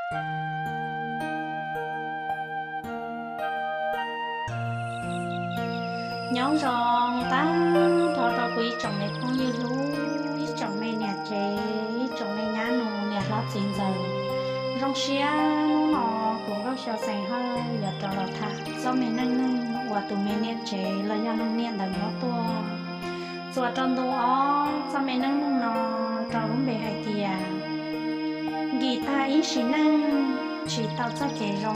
Nyob zoo tag nrho rau kuv ib tsoom me phooj ywg hlub, ib tsoom me niam tsev, ib tsoom me nyab nus niam hlob txiv ntxawm. Zoo siab hnub no kuv Nkauj Xyo Xeem Hawj yuav rov los tham txoj me neej neeg uas tus me niam tsev los yog leej niam ntawd muab tuaj. Txuas rau ntu ob txoj me neej neeg no rau lub npe hais tias Nkis tag ib sim neej tsis tau txoj kev zoo.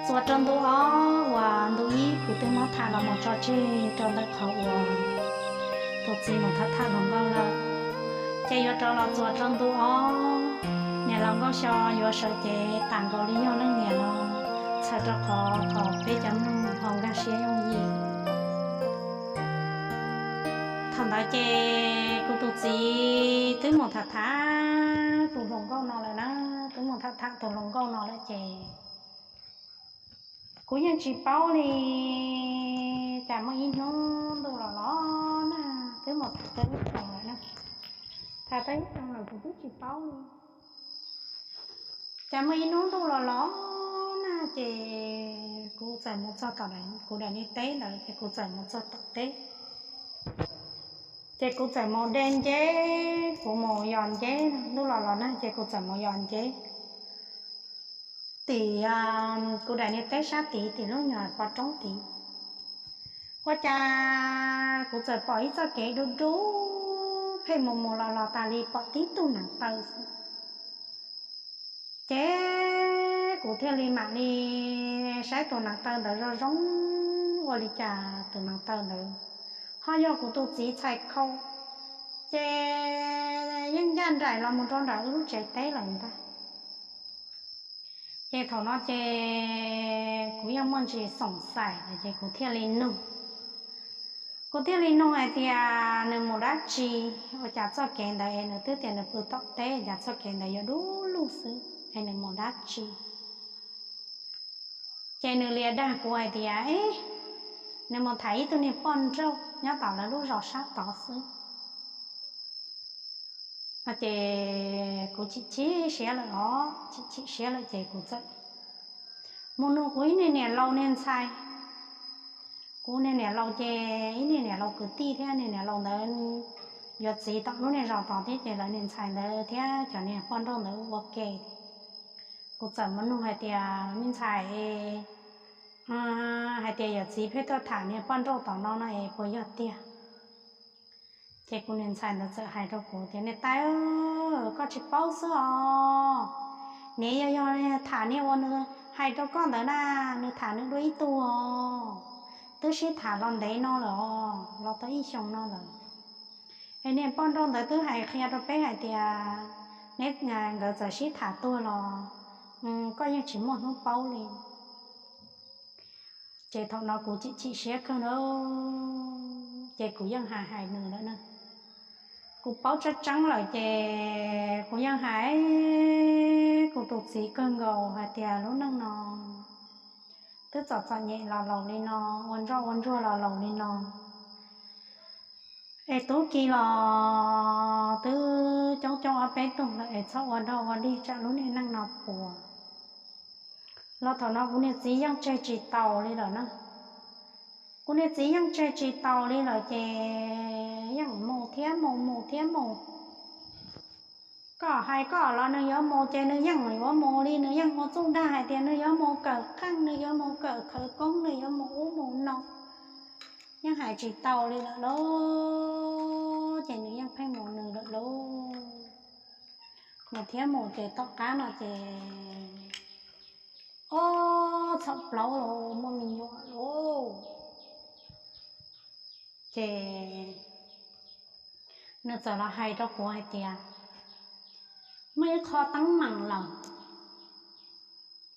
Txuas rau ntu ob uas ntu ib kuv twb muab tham los mus tso tseg rau ntawm qhov uas tus txiv mus tham tham hluas nkauj lawm. Ces yuav rov los txuas rau ntu ob, niam laus Nkauj Xyo yuav sawv cev tas nkaus li yog leej niam no, txhawm rau qhov kom peb cov mloog ho nkag siab yooj yim. Thaum ntawd ces kuv tus txiv twb mus tham tham tus hluas nkauj no lawm na, twb mus tham tham tus hluas nkauj no lawm ces kuv yeej tsis paub li. Cas muaj ib hnub ntuj los los nag, twb mus tham tau ib xyoos lawm na, tham tau ib xyoos lawm kuv twb tsis paub li. Cas muaj ib hnub ntuj los los nag ces kuv txawm mus txog tom kuv daim niag teb ntawd ces kuv txawm mus txog tom teb. Ces kuv txawm mus de nceb, kuv mus yos nceb, ntuj los los nag ces kuv txawm mus yos nceb tim kuv daim niag teb sab tid tim lub nyuag pov roob tid. Ua cas kuv txawm pom ib txoj kev dub dub pheej mus mus los los tas li pom tib tug neev taw xwb. Ces kuv thiaj li mam li saib tus neev taw ntawd zoo zoo, ua li cas tus neev taw ntawd ho yog kuv tus txiv txhais khau, ces yeej ncaj nraim los mus rau nram wb lub tsev teb lawm ntag. Ces thaum no ces kuv yeej muaj ntsis xoom xaim lawm ces kuv thiaj li nug. Kuv thiaj li nug hais tias nws mus dab tsi, ua cas txoj kev ntawd es nws twb tias nws pw tom teb, cas txoj kev ntawd yuav dub lug xwb es nws mus dab tsi. Ces nws lias dag kuv hais tias, ib, nws mus tham ib tug niag poj nrauj nyob tom lawv lub zos sab tod xwb. No ces kuv chim chim siab lawm os, chim chim siab lawm ces kuv txawm mus nug kuv ib niag niam laus niag ntxhais. Kuv niag niam laus ces ib niag niam laus kwv tij thiab niag niam laus ntawd yuav txiv tom lub niag zos tod thiab ces lawv niag ntxhais ntawd thiab cov niag poj nrauj ntawd ua ke. Kuv txawm mus nug hais tias, me ntxhais, hais tias yawm txiv pheej tuaj tham niag poj nrauj tom no no es puas yog tiag? Ces kuv niag ntxhais ntawd txawm hais rau kuv tias, niam tais, koj tsis paub xwb os. Niam yog yog tham niag uas nws hais rau koj ntawd na, nws tham nws dua ib tug os. Twb sib tham los ntev no lawm os, los tau ib xyoos no lawm. Es niag poj nrauj ntawd twb hais qhia rau peb hais tias neb nkawd txawm sib tham tuag los koj yeej tsis muaj hnub paub li. Ces thaum no kuv chim chim siab kawg na, ces kuv yeej hais hais nws lawm na. Kuv paub tseeb tseeb lawm ces kuv yeej hais kuv tus txiv kawg nkaus hais tias lub neej no twb txom txom nyem los laus li no, ua ntsoj ua ntsuag los laus li no, es tub ki los twb coob coob ob peb tug lawm es txhob ua dog ua dig tsam lub niag neej no puas. Los thaum no kuv niag txiv yeej tseg tsis taus li lawm na. Kuv niag txiv yeej tseg tsis taus li lawm ces yeej mus thiab mus, mus thiab mus. Koj hais koj los nws yuav mus ces nws yeej yuav mus li, nws yeej ua txuj dag hais tias nws yuav mus kawm qeej, nws yuav mus kawm khawv koob, nws yuav mus ub mus no, yeej hais tsis tau li lawm lauj, ces nws yeej pheej mus nws lawm lauj. Mus thiab mus ces tom qab no ces ob txhaum plaub los muaj me nyuam lauj. Ces nws txawm los hais rau kuv hais tias muaj ib qho teeb meem lawm.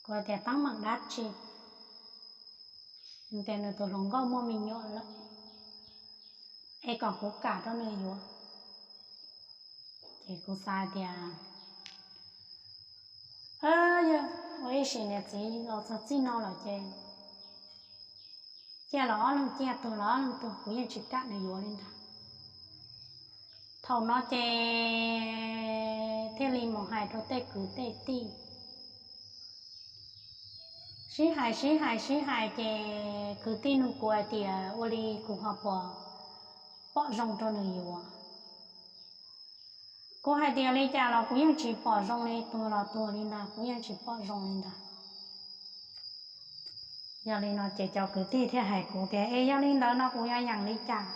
Kuv tias teeb meem dab tsi? Nws tias nws tus hluas nkauj muaj me nyuam lawm, es kom kuv kam rau nws yuav. Ces kuv xav hais tias, yog ua ib sim niam txiv los txog txij no lawm ces ciaj los ob leeg ciaj, tuag los ob leeg tuag, kuv yeej tsis kam nws yuav li ntag. Thaum no ces thiaj li mus hais rau tej kwv tej tij, Sib hais sib hais sib hais ces kwv tij nug kuv hais tias ua li kuv ho puas pom zoo rau nws yuav. Kuv hais tias li cas los kuv yeej tsis pom zoo li, tuag los tuag li ntag, kuv yeej tsis pom zoo li ntag. Yog li no ces cov kwv tij thiaj hais kuv tias es yog li ntawd no kuv yuav yeem li cas?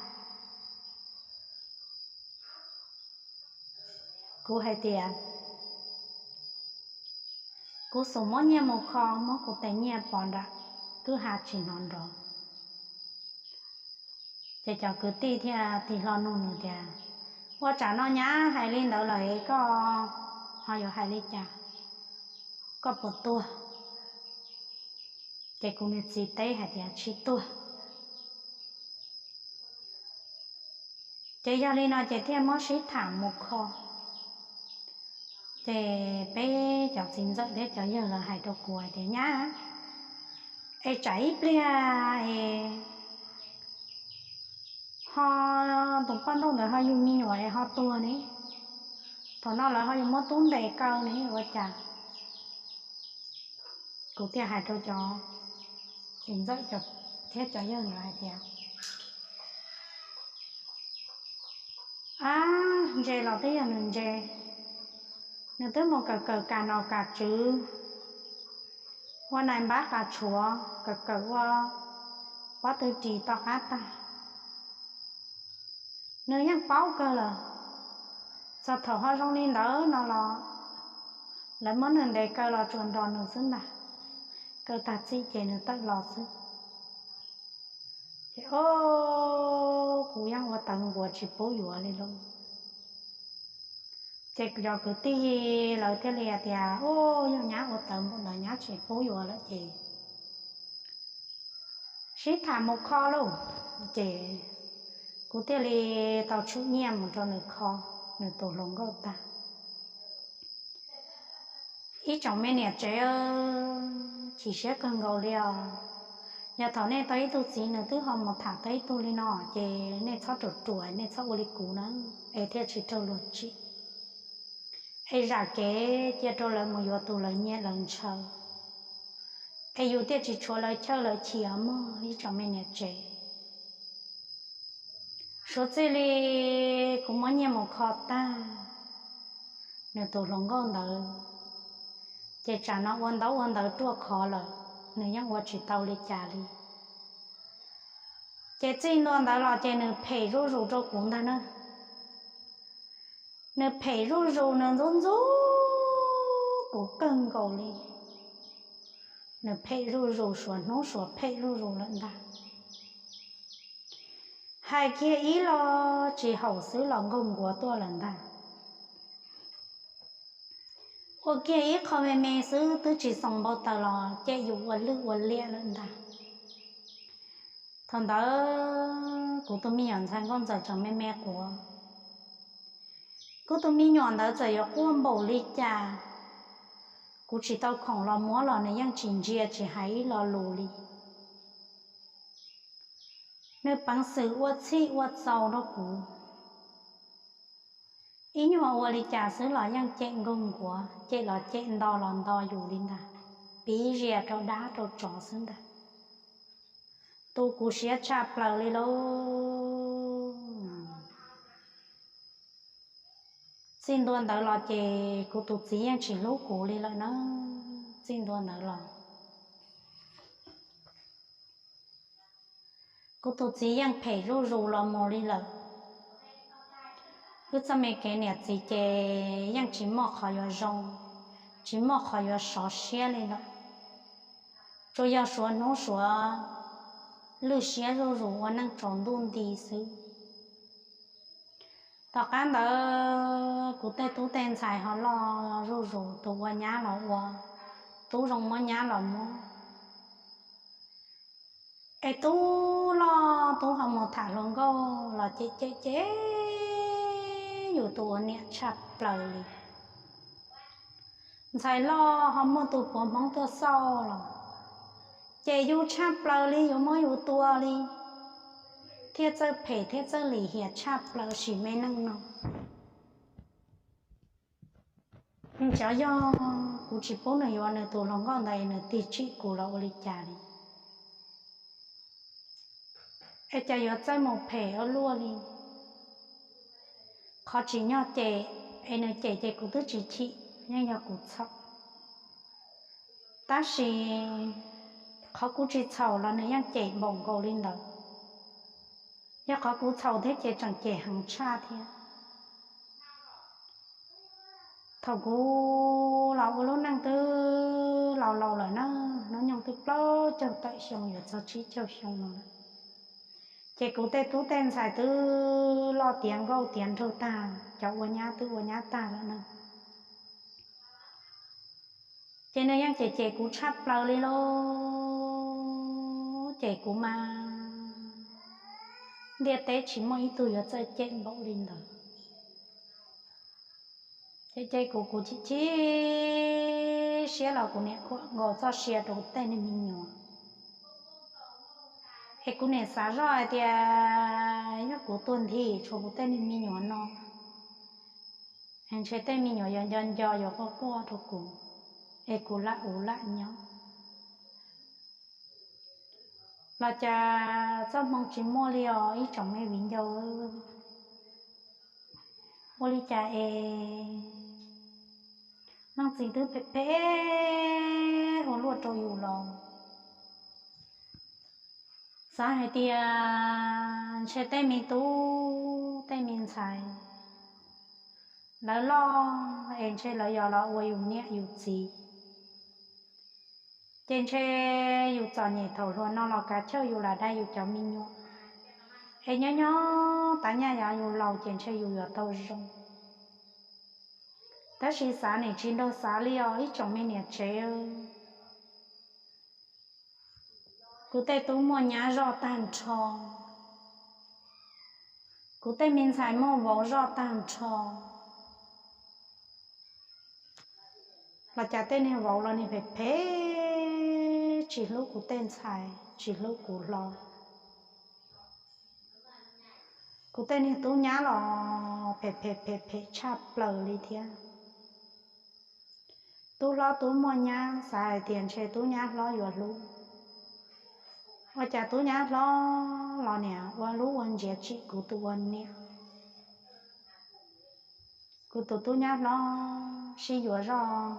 Kuv hais tias kuv xub muab nyiaj mus kho, muab kuv tes nyiaj pov nram kwj ha tsis hnov nrov. Ces cov kwv tij thiaj tig hlo nug nws tias ua tsam no nyab hais li ntawd lawm koj ho yuav hais li cas? Koj puas tuag? Ces kuv niag txiv teb hais tias tsis tuag. Ces yog li no ces thiaj muab sib tham mus kho. Ces peb cov txiv ntxawm thiab cov yawg lawv hais rau kuv hais tias nyab, es tsam ib pliag es ho tus poj nrauj ntawd ho yug me nyuam es ho tuag ne, thaum no lawv ho yuav muab tub ntes kaw ne ua cas? Kuv thiaj hais rau cov txiv ntxawm thiab cov yawg ntawd hais tias ab, ntse los twb yog nws ntse, nws twb mus kawm kawm kam nom kam tswv, ua nais npab qas tshuav, kawm kawm ua pob tw ris tom qab tag, nws yeej paub kawg lawm. Txog thaum ho zoo li ntawd no los lawv muab nws ntes kaw los tsuas nrog nws xwb ntag, kaw tag txim ces nws tawm los xwb. Ces o, kuv yeej ua tawv nkuav tsis pub yuav li lauj. Ces cov kwv tij lawv thiaj li hais tias o, yog nyab ua tawv npaum ntawd nyab tsis pub yuav lawm ces sib tham mus kho lauj. Ces kuv thiaj li tau tshwm nyiaj mus rau nws kho nws tus hluas nkauj tag. Ib tsoom me niam tsev, chim siab kawg nkaus li os. Yog thaum nej tau ib tug txiv nws twb ho mus tham tau ib tug li no ces nej txhob ruam ruam, nej txhob ua li kuv na, es thiaj tsis raug luag tsim. Es zam kev cia rau lawv mus yuav tus lawv nyiam lawv ntshaw, es yus thiaj tsis tshuav lawv chawj lawv chim os mog ib tsoom me niam tsev. Suav txij li kuv muab nyiaj mus kho tag nws tus hluas nkauj ntawd, ces tsam no ua ntaub ua ntawv ruaj khov lawm, nws yeej ua tsis tau li cas li. Ces txij ntua ntawd los ces nws phem zuj zus rau kuv ntag na. Nws phem zuj zus, nws ntxub ntxub kuv kawg nkaus li. Nws phem zuj zus, suav hnub suav phem zuj zus lawm ntag. Hais kiag ib lo tsis haum xwb los nkaug nkuav tuaj lawm ntag. Ua kiag ib qho me me xwb twb tsis xoo npau taws los cem yus ua lwj ua liam lawm ntag. Thaum ntawd kuv tus me nyuam ntxhais nkauj ntxawm tseem me me quav. Kuv tus me nyuam ntawd txawm yuav quaj npaum li cas, kuv tsis tau khoom los muab los nws yeej tsis ntsia tsis hais ib lo lus li. Nws peev xwm ua txhij ua txaus rau kuv. Ib nyuag ua li cas xwb los yeej cem nkaug nkuav, cem los cem, nto los nto yus li ntag, piv zias rau dab rau tsov xwb ntag. Tu kuv siab tshaj plaws li lauj. Txij ntua ntawd los ces kuv tus txiv yeej tsis hlub kuv li lawm na. Txij ntua ntawd los kuv tus txiv yeej phem zuj zus los mus li lawm. Wb txoj me kev niam txiv ces yeej tsis muaj qhov yuav zoo, tsis muaj qhov yuav sov siab li lawm. Tsuas yog suav hnub suav lwj siab zuj zus ua neej tsaus ntuj nti xwb. Tom qab ntawd kuv tej tub tej ntxhais ho loj zuj zus, tus ua nyab los ua, tub zoo muab nyab los muab. Es tub loj tub ho mus tham hluas nkauj los cem cem cem yus tus ua niam tshaj plaws li. Ntxhais loj ho muaj tus puav hmoob tuaj xauj los ces yus tshaj plaws li, yuav muab yus tua li, thiaj txawj phem thiaj txawj lim hiam tshaj plaws sim me neej no. Cov yog Kuv tsis pub nws yuav nws tus hluas nkauj ntawd es nws tig tsim kuv los ua li cas li. Es cas yuav txawj mus phem ua luaj li. Qhov tsim nyog cem, es nws cem ces kuv twb tsis chim, yeej yog kuv txhaum. Tab sis qhov kuv tsis txhaum los nws yeej cem npaum nkaus li ntawd. Yog qhov kuv txhaum thiab ces tseem cem heev tshaj thiab. Thaum kuv los ua lub neej twb laus laus lawm na, hnub nyoog twb plaub caug tawm xyoo yuav txog tsib caug xyoo no lawm, ces kuv tej tub tej ntxhais twb loj tiav nkauj tiav nraug tag, cov ua nyab twb ua nyab tag lawm na. Ces nws yeej cem cem kuv tshaj plaws li lauj, cem kuv mas ntiaj teb tsis muaj ib tug yuav txawj cem npaum li ntawd. Ces ces kuv kuv chim chim siab los kuv niam khuam nkaus txoj sia rau kuv tej niag me nyuam. Es kuv niam xav zoj hais tias yog kuv tuag nthi tshuav kuv tej niag me nyuam no, es ntshe tej me nyuam yuav nco nco yuav quaj quaj rau kuv, es kuv lam ua lam nyob. Los cas txoj hmoo tsis muaj li os ib tsoom me viv ncaus. Ua li cas es leej txiv twb phem phem ua luaj rau yus los? Xav hais tias ntshe tej me tub tej me ntxhais lawv loj es ntshe lawv yog los ua yus niam yus txiv, ces ntshe yus txom nyem thaum hluas no los kav chawj yus lam dai yus cov me nyuam, es nyob nyob tav nyaj yav yus laus ces ntshe yus yuav tau zoo. Tab sis xav nim tsis nrog xav li os ib tsoom me niam tsev. Kuv tej tub muaj nyab zoj tag nrho, kuv tej me ntxhais muaj vauv zoj tag nrho. Los cas tej niag vauv los niag phem phem, tsis hlub kuv tej ntxhais, tsis hlub kuv hlob. Kuv tej niag tub nyab los phem phem phem phem tshaj plaws li thiab. Tub hlob tub muaj nyab xav hais tias ntshe tub nyab hlob yuav hlub, ua cas tub nyab hlob los niam ua lub ua ntsiav tsim kuv tus ua niam. Kuv tus tub nyab hlob sib yuav zoj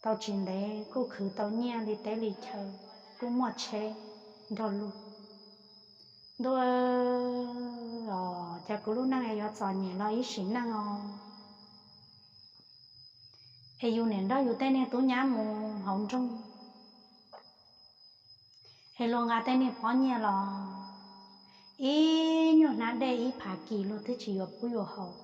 tau tsis ntev kuj khwv tau nyiaj li teb li chaw, kuj muaj tsheb nrog luag. Ntuj, cas kuv lub neej es yuav txom nyem los ib sim neej os. Es yus niam nrog yus tej niag tub nyab mus hauv nroog, es luag nqa tej niag pob nyiaj los, ib nyuag hnab dej ib phav kis luag twb tsis yuav pub yus haus,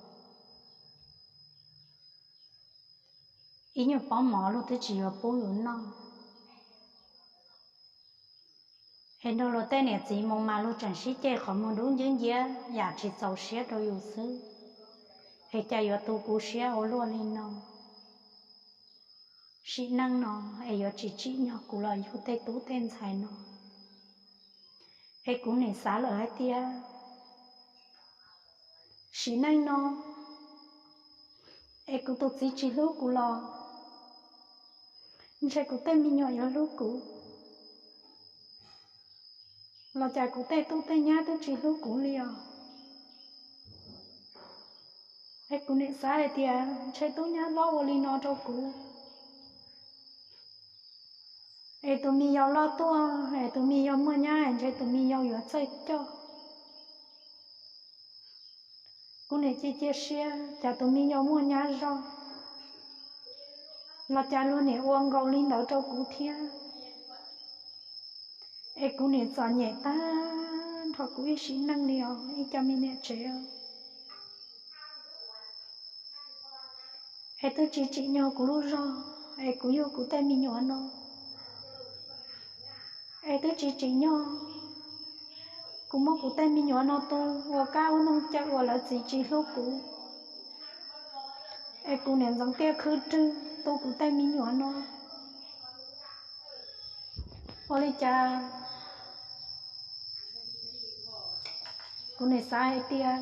ib nyuag pob mov luag twb tsis yuav pub yus noj. Es nrog luag tej niam txiv mus mas luag tseem sib ceg qhov muag dub ncwb nciab yam tsis txaus siab rau yus xwb. Es cas yuav tu kuv siab ua luaj li no? Sim neej no es yuav tsis tsim nyog kuv los yug tej tub tej ntxhais no. Es kuv nim xav lawm hais tias sim neej no es kuv tus txiv tsis hlub kuv los ntshe kuv tej me nyuam yuav hlub kuv. Los cas kuv tej tub tej nyab twb tsis hlub kuv li os. Es kuv nim xav hais tias ntshe tub nyab hlob ua li no rau kuv, es tus me yau loj tuaj es tus me yau muaj nyab es ntshe tus me yau yuav txawj coj. Kuv nim cia cia siab cas tus me yau muaj nyab zog, los cas luag nim ua nkaus li ntawd rau kuv thiab. Es kuv nim txom nyem tag nrho kuv ib sim neej li os ib co me niam tsev. Es twb tsis tsim nyog kuv lub zog es kuv yug kuv tej me nyuam no. Es twb tsis tsim nyog kuv muab kuv tej me nyuam no tu ua kab ua noog cawm uas lawv txiv tsis hlub kuv. Es kuv niam ntxeev tiaj khwb rwg tu kuv tej me nyuam no. Ua li cas kuv nim xav hais tias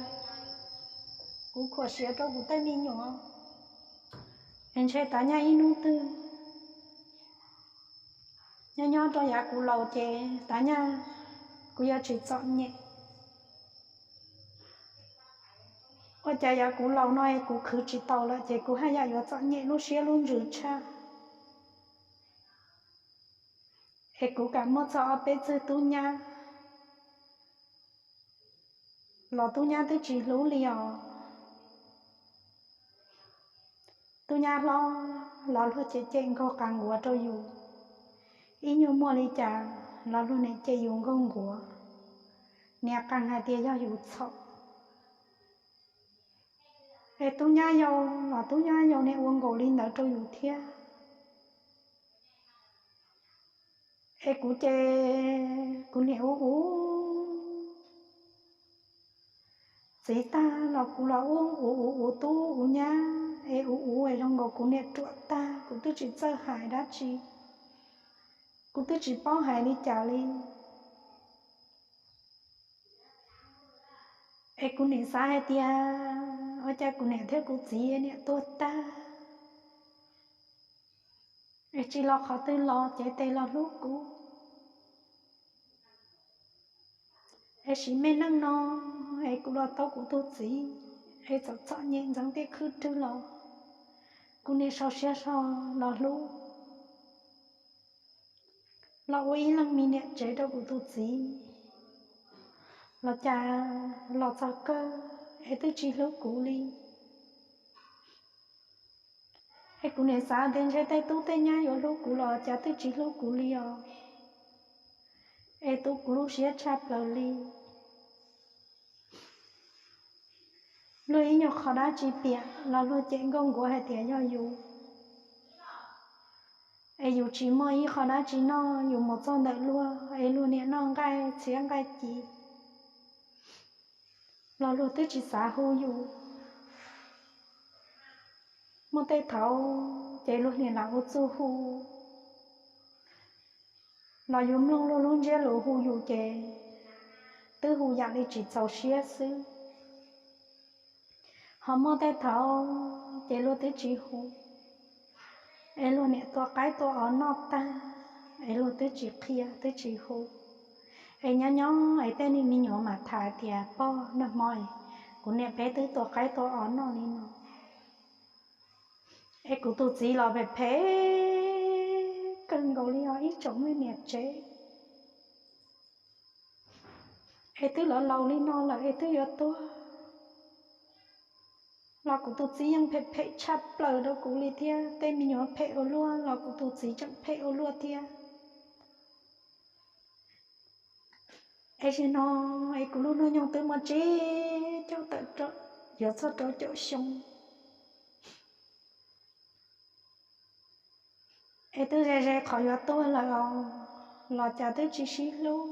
kuv khuam siav rau kuv tej me nyuam, Es ntshe tav nyaj ib hnub twg nyob nyob rau yav kuv laus ces tav nyaj kuv yuav tsis txom nyem. Ua cas yav kuv laus no es kuv khwv tsis taus lawm ces kuv haj yam yuav txom nyem lub siab lub ntsws tshaj. Es kuv kam muaj txog ob peb txwg tub nyab los tub nyab twb tsis hlub li os. Tub nyab hlob los luag cem cem nkaug qas nkuav rau yus, ib nyuag muaj li cas los luag niam cem yus nkaug nkuav, niam qees hais tias yog yus txhaum. Es tub nyab yau los tub nyab yau niam ua nkaus li ntawd rau yus thiab. Es kuv ces kuv niam ua ua txiv tag los kuv los ua ua ua tub ua nyab es ua ua es zoo nkaus kuv niam ruam tag, kuv twb tsis txawj hais dab tsi, kuv twb tsis paub hais li cas li. Es kuv niam xav hais tias ua cas kuv niam thiab kuv txiv niam tuag tag es tsis los qhov twg los ces tes los hlub kuv. Es sim me neej no es kuv los tau kuv tus txiv es txom txom nyem ntxeev tiaj khwb rwg los kuv niam sau siab so los hlub, los ua ib leeg me niam tsev rau kuv tus txiv. Los cas los txog kawg es twb tsis hlub kuv li. Es kuv niam xav tias ntshe tej tub tej nyab yuav hlub kuv los cas twb tsis hlub kuv li os. Es tu kuv lub siab tshaj plaws li. Luag ib nyuag qhov dab tsi piam los luag cem nkaug nkuav hais tias yog yus. Es yus tsis muaj ib qho dab tsi noj, yus mus txog ntawm luag es luag niam noj nqaij txhiab nqaij ci los luag twb tsis xav hu yus. Muaj tej thaum ces luag niam lam ua txuj hu los yus mloog luag lub ntsiab lus hu yus ces twb hu yam li tsis txaus siab xwb. Ho muaj tej thaum ces luag twb tsis hu, es luag niam tua qaib tua os noj tag es luag twb tsis qhia twb tsis hu. Es nyob nyob es tej niag me nyuam mam tham tias pog, nag hmo kuv niam peb twb tua qaib tua os noj li no. Es kuv tus txiv los phem phem kawg nkaus li os ib tsoom me niam tsev. Es twb laus laus li no lawm es twb yuav tuag los kuv tus txiv yeej phem phem tshaj plaws rau kuv li thiab. Tej me nyuam phem ua luaj los kuv tus txiv tseem phem ua luaj thiab. Es zaum no es kuv lub hnub nyoog twb muaj tsib caug tawm rau yuav txog rau caum xyoo. Es twb ze ze qhov yuav tuag lawm os los cas twb tsis sib hlub.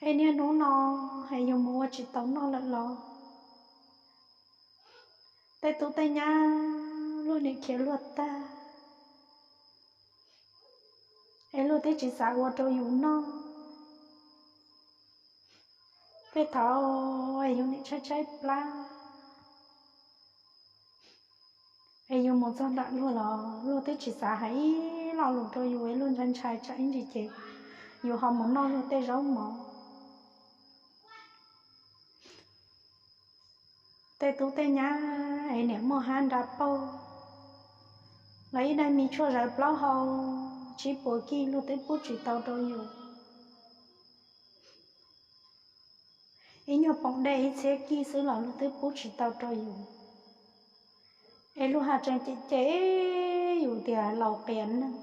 Es niaj hnub no es yus mus ua tsis tau noj lawm los tej tub tej nyab luag niam khiav luag tag es luag twb tsis xav ua rau yus noj. Tej thaum es yus niam tshaib tshaib plab es yus mus txog nram luag los luag twb tsis xav hais ib lo lus rau yus es luag ntshai ntshai tsam ib ntsis ces yus ho mus noj luag tej zaub mov. Tej tub tej nyab es niam muaj hab nra paug los ib daim me tshuaj zawv plaub hau tsib puas kij luag twb pub tsis tau rau yus. Ib nyuag poom dej ib txhiab kij xwb los luag twb pub tsis tau rau yus. Es luag haj tseem cem cem yus tias laus qias neeg,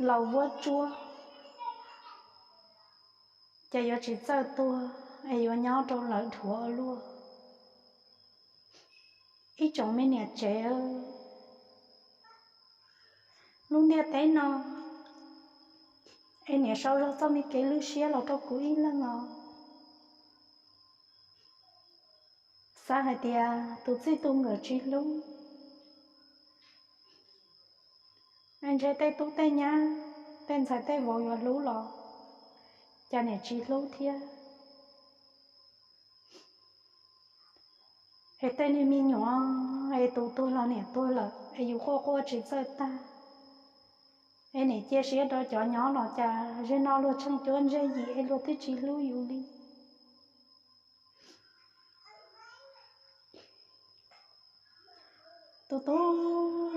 laus vuab tsuab, ces yuav tsis txawj tuag es yuav nyob rau lawv dhuav ua luaj. Ib tsoom me niam tsev, lub ntiaj teb no es niam sau zog txoj me kev lwj siab los rau kuv ib leeg os. Xav hais tias tus txij tus nkawm tsis hlub, es ntshe tej tub tej nyab tej ntxhais tej vauv yuav hlub los cas niam tsis hlub thiab. Es tej niag me nyuam es tus tuag los niam tuag lawm es yus quaj quaj tsis txawj tag, es niam cia siab rau cov nyob los cas zej no luag tsheej cuab ntsej yim es luag twb tsis hlub yus li. Tus tub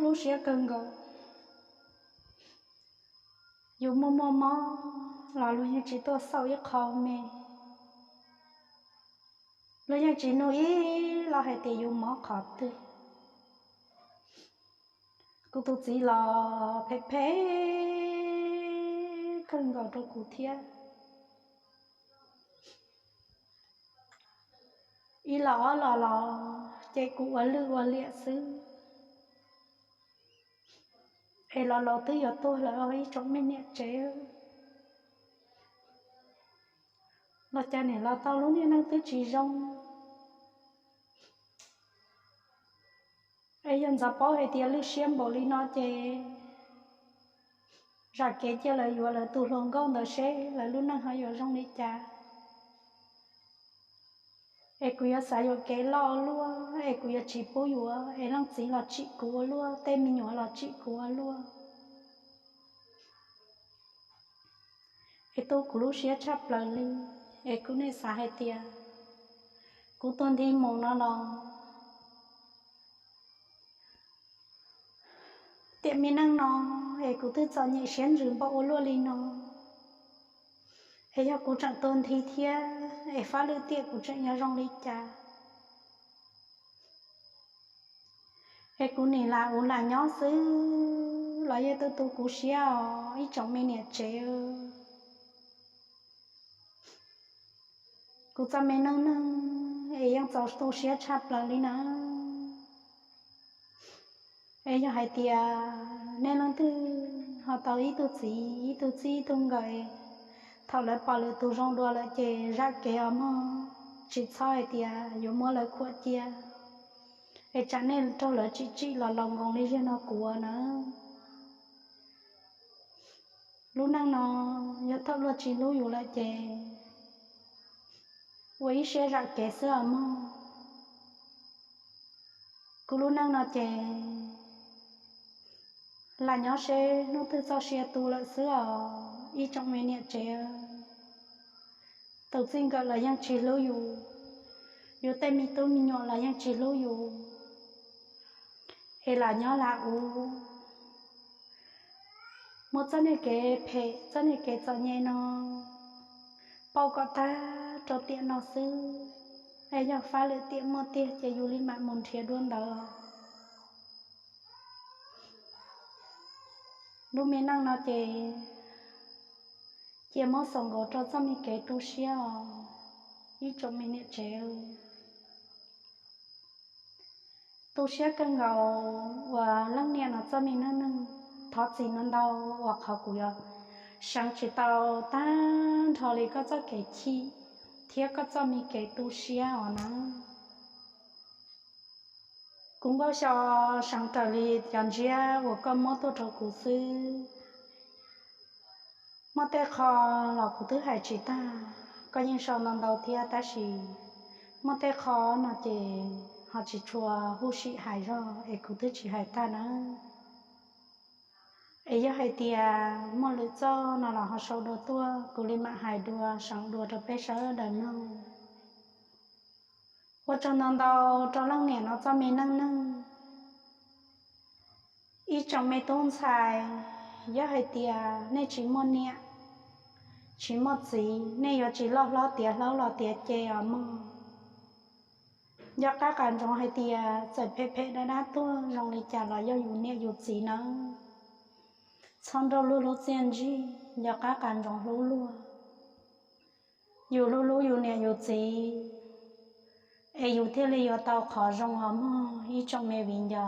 lub siab kawg nkaus, yus muaj muaj mob los luag yeej tsis tuaj xauj ib qho me, luag yeej tsis nug ib los hais tias yus mob qhov twg. Kuv tus txiv los phem phem kawg nkaus rau kuv thiab. Ib los ob los los ces kuv ua lwj ua liam xwb, es los laus twb yuav tuag lawm os ib tsoom me niam tsev. Los cas niam los tau lub niag neej twb tsis zoo, es yog ntxov paub hais tias lwj siab npaum li no ces zam kev cia lawv yuav lawv tus hluas nkauj ntawd seb lawv lub neej ho yuav zoo li cas. Es kuv yuav xav yuam kev loj ua luaj, es kuv yuav tsis pub yuav, es leej txiv los tsim kuv ua luaj, tej me nyuam los tsim kuv ua luaj. Es tu kuv lub siab tshaj plaws li. Es kuv nim xav hais tias kuv tuag nthi mus no los, tiam me neej no es kuv twb txom nyem siab ntsws npaum ua luaj li no, es yog kuv tseem tuag nthi thiab es fab lwm tiam kuv tseem yuav zoo li cas? Es kuv nim lam ua lam nyob xwb los yeej tu tu kuv siab os ib tsoom me niam tsev. Kuv txoj me neej neeg es yeej txaus tu siab tshaj plaws li na. Es yog hais tias nej leej twg ho tau ib tug txiv ib tug txij ib tug nkawm, thaum lawv pom lwm tus zoo dua lawm ces zam kev os mog, tsis txhob hais tias yuav muab lawv khuam cia, es tsam nej raug lawv tsim tsim los laus nkoos li ziag no kuv na. Lub neej no yog thaum luag tsis hlub yus lawm ces ua ib siab zam kev xwb os mog. Kuv lub neej no ces lam nyob seb hnub twg txoj sia tu lawm xwb os ib tsoom me niam tsev. Tus txij nkawm los yeej tsis hlub yus, yus tej me tub me nyuam los yeej tsis hlub yus, es lam nyob lam ua, muab txoj niag kev phem txoj niag kev txom nyem no pauj kom tag rau tiam no xwb. Es yog fab lwm tiam muaj tiag ces yus li mam mus nrhiav dua ntawd. Lub me neej no ces cia muab xaus nkaus rau txoj me kev tu siab os ib tsoom me niam tsev. Tu siab kawg nkaus uas leej niam no txoj me neej neeg, thov txim ntau ntau uas qhov kuv yuav seev tsis tau tag nrho li koj txoj kev chim thiab koj txoj me kev tu siab os na. Kuv nkauj xyo seev raws li cov ntsiab uas koj muab tuaj rau kuv xwb. Muaj tej qho los kuv twb hais tsis tag, koj yeej sau ntau ntau thiab tab sis muaj tej qho no ces ho tsis tshua huv si hais zog es kuv twb tsis hais tag na. Es yog hais tias muaj lwm txoj no los ho sau dua tuaj kuv li mam hais dua seev dua rau peb sawv daws mloog. Ua tsaug ntau ntau rau leej niam no txoj me neej neeg. Ib tsoom me tub ntxhais, yog hais tias nej tsis muaj niam, tsis muaj txiv, nej yuav tsis loj hlob tiav hlob los tiav ce os mog. Nco qab qas ntsoov hais tias txawm phem phem dab dab tuag zoo li cas los yog yus niam yus txiv nawb. Txhob nrauj luag lub txiaj ntsig, nco qab qas ntsoov hlub luag. Yus hlub hlub yus niam yus txiv, es yus thiaj li yuav tau qhov zoo os mog ib tsoom me viv ncaus.